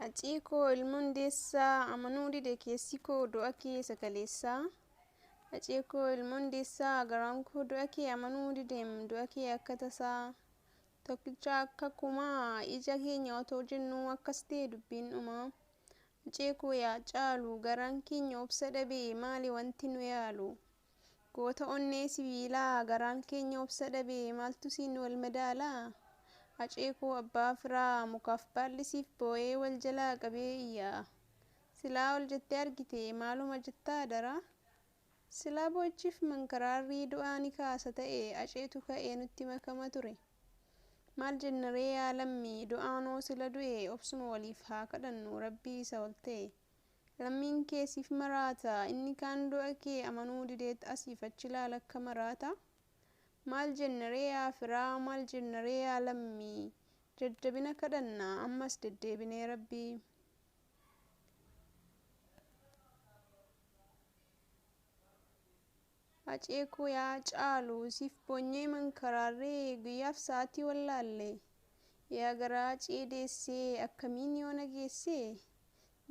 Hacee koo ilma hundeessaa amanuu dide keessi koo du'a kee sakaleessaa. Hacee koo ilma hundeessaa garaan koo du'a kee amanuu dideem du'a kee akka tasaa. Tokkicha akka kumaa ija keenya otoo jennuu akkas ta'e dubbiin dhumaa. Hacee koo yaa caalu garaan keenya obsa dhabe maali wanti nu yaalu. Goota onnee sibiilaa garaan keenya obsa dhabe maaltu siin wal madaalaa? Hacee koo abbaa firaa mukaaf baalli siif boo'ee wal jalaa qabee iyyaa. Silaa ol jettee argite maaluma jettaa daraa? Silaa boo'ichiif mankaraarrii du'aa ni kaasa ta'e Haceetu ka'ee nutti makama ture. Maal jenna ree yaa lammii du'aanoo sila du'e obsuma waliif haa kadhannu rabbii isa ol ta'e. Lammiin kee siif maraata inni kaan du'a kee amanuu dideet asiif achi ilaala akka maraata. Maal jenna ree yaa firaa maal jenna ree yaa lammii jajjabina kadhanna ammas deddeebinee rabbii. Hacee koo yaa caalu siif boonyee mankaraarree guyyaaf sa'aatii wallaalle. Yaa garaa Hacee deessee akkamiin yoo na geessee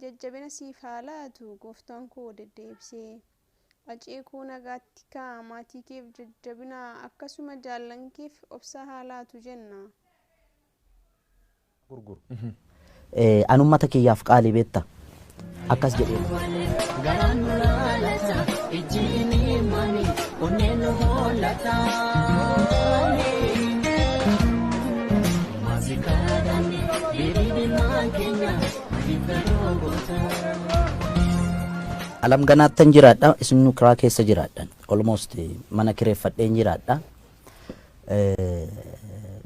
jajjabina siif haa laatu gooftaan koo deddeebisee. Hacee koo nagaatti kaa maatii keef jajjabina akkasuma jaallan keef obsa haa laatu jenna. Gurguru. An ummata kiyyaaf qaalii beetta. Akkas jedhee. Garaan nu laalata, ijji imimmaanii, onneen nu hollata. Maasikaadhaan diriirri keenya adiif garuu goota. Alam ganaattan jiraadha, isin kiraa keessa jiraadhan. Almost mana kireeffadheen jiraadha.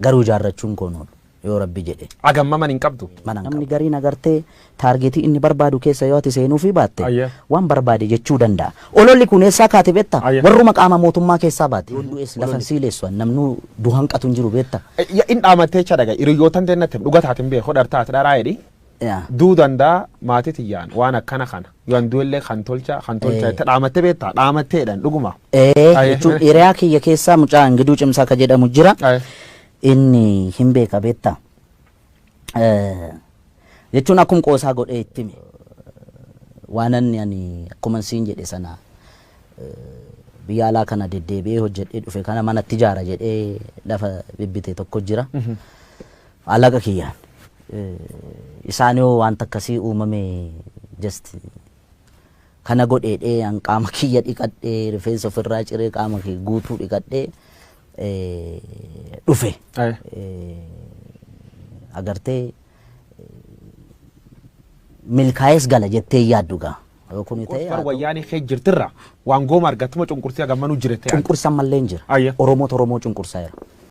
Garuu ijaarrachuun koon oolu yoo rabbi jedhe. Agamma man hin qabdu. Mana namni gariin agartee target inni barbaadu keessa yoo ati seenuufii baatte waan barbaade jechuu danda'a. Ololli kun eessaa kaate beektaa? Warruma qaama mootummaa keessaa baate. Yoon du'es lafan siileessu namnuu duhanqatu hin jiru beektaa? In dhaamattee jecha dhaga hiriyyootan teennatti dhuga taatin beeku dhartaate dharaa jedhi. Duu danda'a maatii tiyyaan waan akkana kana yoon du'ellee kan tolcha kan tolcha itti dhaamattee beektaa dhaamatteedhaan dhuguma. Jechuun hiriyaa kiyya keessaa mucaa Ingiduu Cimsaa ka jedhamu jira. Inni hin beeka beektaa? Jechuun akkuma qoosaa godhee itti hime. Waan ani akkuma siin jedhe sana biyya alaa kana deddeebi'ee hojjedhee dhufe kana manatti ijaara jedhee lafa bibbite tokko jira. Alaqa kiyyaan. Isaan yoo wanta akkasii uumame just kana godheedhee an qaama kiyya dhiqadhee rifeensa ofirraa ciree qaama kiyya guutuu dhiqadhee dhufe. Agartee milkaa'ees gala jettee yaaddu gaa. Yoo kuni ta'e Bar wayyaanii kee jirtirra waan gooma argattuma cunqursii agammanuu jirette. Cunqursan mallee hin jira. Oromoota Oromoo cunqursaa jira.